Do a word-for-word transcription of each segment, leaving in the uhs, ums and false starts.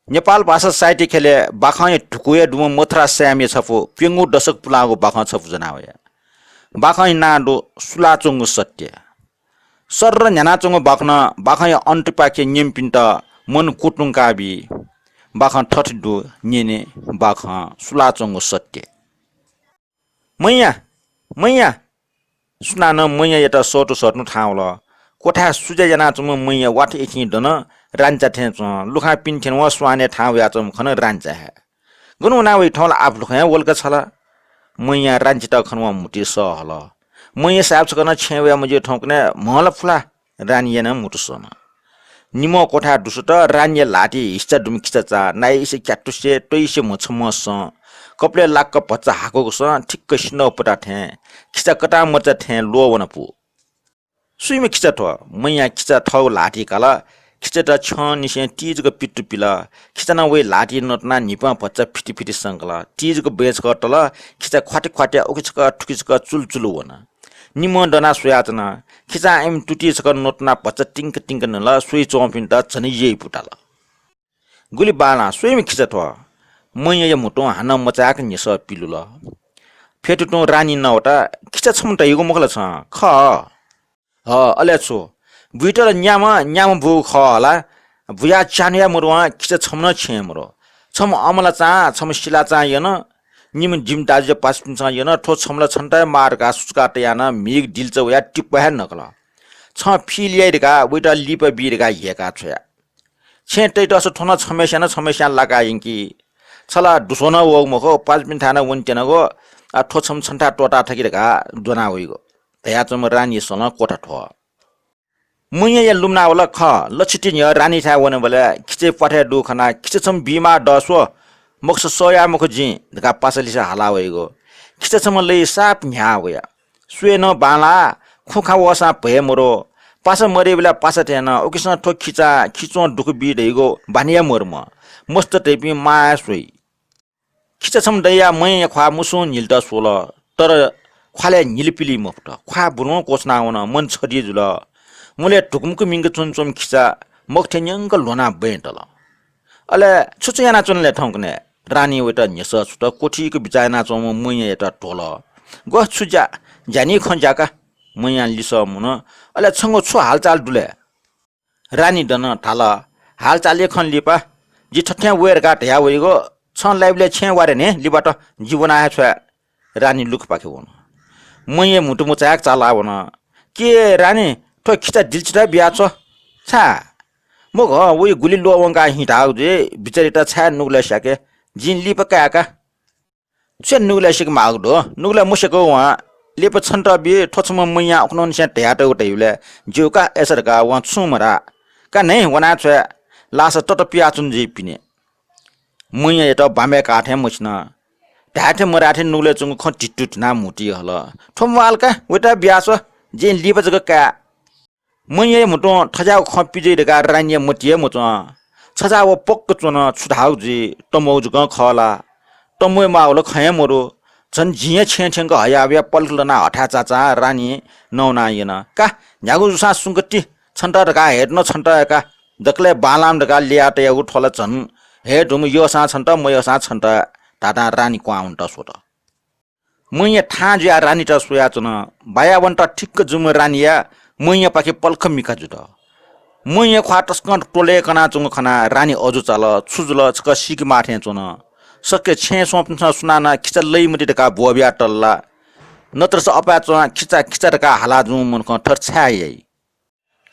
नेपाल भाषा साहित्य ख्यलय् बाखंया धुकुया दुम्ह मथुरा श्यामया छपु प्यंगू दशक पुलांगु बाखं छपु ज्वना वया। बाखंया नां दु सुलाच्वंगु सत्य। सर्र न्ह्यानाच्वंगु बाखनं बाखंया अन्तपाखे न्यंपिन्त मन क्वतुंका बी। बाखं थथे दु, न्यने बाखं सुलाच्वंगु सत्य। मैया, मैया। सुनानं मैयायात सःतू सःतू थाहां वल। क्वथाय् सुज्या यानाच्वंम्ह मैया वाथय् इथिं दन, रानीचा थें च्वं। लुखां पिनेथ्यंवं स्वानय् थाहां वयाच्वंम्ह खन रानीचा हे। गन वना वइ, थौं ला आपालुखं हे वल का छ ला। मैयां रानीचात खनावं म्हुतुइ सः हल। मैया साहेब छकः नं छेँय् वया मज्यू थौंकन्हय् म्हं ला फु ला। रानीया नं म्हुतु सः नं। निम्ह क्वथाय् दुसुत रानीया ल्हातिइ हिस्चा दुम्ह खिचाचा, नाइसे क्यातुसे, त्वइसे म्हछम्ह सँ, कपालय् लाक्क भचा हाकुगु सँ, ठिक्क सिन्धुपाता थें, खिचा कतांमचा थें ल्वः वनापु। सुइम्ह खिचा थ्व? मैयां खिचा थःगु ल्हातिइ काल। खिचायात छ्यंनिसें ति जक पित्तु पिल। खिचां नं वइ ल्हातिइ नतुनाः न्हिपां भचा फितिफिति संकल। ति जक बँय् छकः तल। खिचा ख्वात्या ख्वात्या उखे छकः थुखे छकः चुलुचुलु वन। निम्हं दनाः स्वयाच्वन। खिचां इमि तुतिइ छकः नतुनाः भचा तिंक तिंक नल। स्वयाच्वंपिन्त झन यइपु ताल। गुलि बांलाः, सुइम्ह खिचा थ्व? मैयाया म्हुतुं हानं मचाय्क न्ह्यसः पिलुल। फ्यतुतुं रानी नवता, खिचा छम्ह धयागु मखु ला छं? खः। ह, अले छु? बुइत ला न्याम्ह, न्याम्ह बूगु खः हला। बुयाः च्यान्हुया मरुवं खिचा छम्ह नं छेँय् मरु। छम्ह अमलाचां, छम्ह सिलाचां यन। निम्ह जिमि दाजुया पासापिन्सं यन, थ्व छम्ह ला छन्त हे माः धकाः सुचुका तयाः नं म्हिगः दिल्चा वयाः टिप्पा हे नकल। छं फिल याइ धकाः वइत लिपा बी धकाः ह्यय्का छ्वया। छेँय् तइतःसा थ्व नं छम्हस्यां नं छम्हस्यां लाकाः यंकी। छ ला दुस्वं नं वःगु मखु, पासापिन्थाय् नं वनेत्यनागु, आ, थ्व छम्ह छन्थाय् त्वःताः थकि धकाः द्वना वइगु। धयाच्वंम्ह रानीया सलं क्वथा थ्व। मैयाया लुमना वल। खः, लच्छि ति न्ह्यः रानीथाय् वनेबलय् खिचय् प्वाथय् दुगु खनाः खिचा छम्ह बीमाः दः स्व, मखुसा सह याये मखु जिं धकाः पासा लिसे हाला वइगु। खिचा छम्ह लइ साप न्ह्याः वया। स्वये नं बांलाः, खुँ खा वःसां भय मरु। पासा मदइबलय् पासा थें नं उकिसं थ्व खिचां खिच्वं दुःख बी धइगु बानि हे मरुम्ह। मस्त धइपिं मां हे स्वइ। खिचा छम्ह दयाः मैया ख्वाः मुसुं न्हिलेत स्वल, तर ख्वालय् न्हिले पिलि मफुत। ख्वाः बुलुं क्वछुना वन, मन छधी जुल। मुलय् धुकुमुकु मिंक च्वनाच्वंम्ह खिचा मखु थें न्यंक ल्ह्वनाः बँय् तल। अले छु छु यानाच्वन ले थौंकन्हय्? रानीं वइत न्ह्यसः छुत क्वथुइक बिचाः यानाच्वंम्ह मैयायात ध्वल। ग्व छु ज्या, ज्यानि खँ ज्या का। मैयां लिसः मुन। अले छंगु छु हालचाल दु ले? रानी दन धाल, हालचालया खँ लिपा, जि थथें वये धकाः धया वइगु, छं लाइबलय् छेँय् वा रे नि लिपात, जि वना हे छ्वये। रानी लुखापाखे वन। मैया म्हुतु मचाय्क चालाः वन। के रानी, थ्व खिचा दिल्चित बियाछ्व। छाय्? मखु, वइ गुलि ल्वः वंकाः हिं धाःगु जुइ, बिचारित छाय् नुगलय् स्याके, जिं लिपा काये का। छु याये नुगलय् स्याके माःगु दु? नुगलय् मस्याकं वं। लिपा छन्त बी, थ्व छम्ह मैयां अखुन्हुनिसें धयातःगु धइबलय् ज्यू का अय्सा धकाः वं छुं मधाः। का न्हय् वना छ्वये, लासा तत पियाच्वना जुइ पिने। मैयायात बांमय् काः थें मछिन। धाये थें मधाये थें नुगलय् च्वंगु खँ धित्तु धिनाः म्हुतुइ हल। थ्व म्वाःल का, वइत बियाछ्व, जिं लिपा जक काये। मैयाया म्हुतुं थज्याःगु खँ पिज्वइ धकाः रानीया मतिइ हे मच्वं। छझाः व पक्क च्वन, छु धाःगु जुइ, तमौ जकं खः ला? तमौया माःगु ला खँ हे मदु। झन जिं हे छेँय् थ्यंक हयावया पलख लनाः हथाय् चाचां रानी नवानाः यन। का, न्ह्यागु जूसां सुंक ति, छन्त धकाः हयेधुन छन्त हे का। दकलय् बांलाःम्ह धकाः ल्ययातयागु थ्व ला झन हयेधुम्ह, यःसां छन्त, मयःसां छन्त धातां रानी क्वहां वनेत स्वत। मैया थाहां जुयाः रानीत स्वयाच्वन। बाया वनेत ठिक्क जूम्ह रानीया मैयापाखे पलख मिखा जुत। मैया ख्वाः तसकं त्वलय् कनाच्वंगु खनाः रानी अजू चाल। छु जुल, छकः सीकेमाः थें च्वन। सकसिया छेँय् स्वंपिन्सं सुनानं खिचा लइ मते धकाः ब्वःबिया तल ला? नत्रस अपाय् च्वनाः खिचा खिचा धकाः हाला जूम्ह मनुखं थथे छाय् याइ?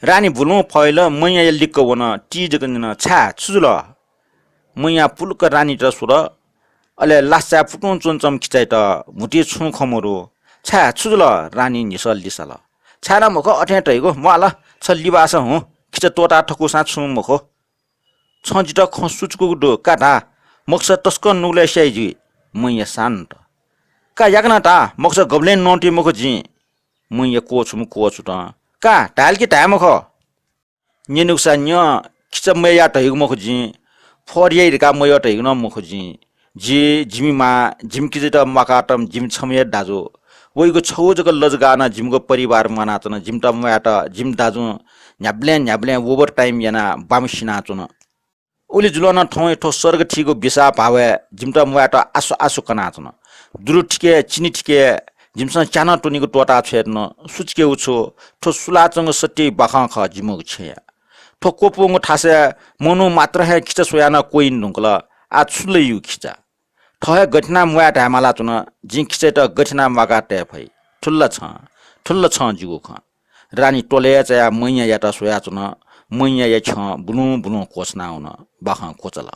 रानी बुलुं फैल, मैयाया लिक्क वन, ति जक न्यन, छाय्, छु जुल? मैयां पुलुक्क रानीत स्वल, अले लासाय् पुतुं च्वनाच्वंम्ह खिचायात म्हुतुइ छुं खँ मदु। छाय्, छु जुल? रानीं न्ह्यसः लिसः सल। छाय् ला मखु, अथें धइगु, म्वाःल, छ लिबासा हुँ, खिचा त्वःता थकूसां छुं मखु। छं जितः खँ सुचुकूगु दु, का धा, मखुसा तसकं नुगलय् स्याइ जुइ। मैया शान्त। का याकनं धा, मखुसा गबलें नवानातइ मखु जिं। मैया क्वछुम्ह क्वछुतं। का, धाइल कि धाये मखु? न्यनेगुसा न्यँ, खिचा मयः धइगु मखु जिं, फोहोर याइ धकाः मयः धइगु नं मखु जिं। जि, जिमि मां, जिमि किजायात म्वाकातःम्ह जिमि छम्ह हे दाजु। वइगु छगू जक लजगाः नं जिमिगु परिवार म्वानाच्वन। जिमित म्वायेत जिमि दाजुं न्ह्याबलें न्ह्याबलें overtime यानाः बाम्ह सिनाच्वन। उलि जुलं नं थौंया थ्व सर्ग थीगु बिसाः भावय् जिमित म्वायेत आसु आसु कनाच्वन। दुरु थिके, चिनि थिके, जिमिसं च्यानं त्वनीगु त्वःता छ्वये धुन। सुचिकेगु छु, थ्व सुलाच्वंगु सत्य बाखं खः जिमिगु छेँया। थ्व क्वपुंगु थासय् मनू मात्र हे खिचा स्वयाः नं क्वय् धुंकल। आः छु लइगु खिचा? थः हे गथे याना म्वाये धायेमालाच्वन, जिं खिचायात गथे याना म्वाका तये फइ? थुल ला छं, थुल ला छं जिगु खँ। रानी त्वलय् चायाः मैयायात स्वयाच्वन। मैयाया छ्यं बुलुं बुलुं क्वछुना वन। बाखं क्वचल।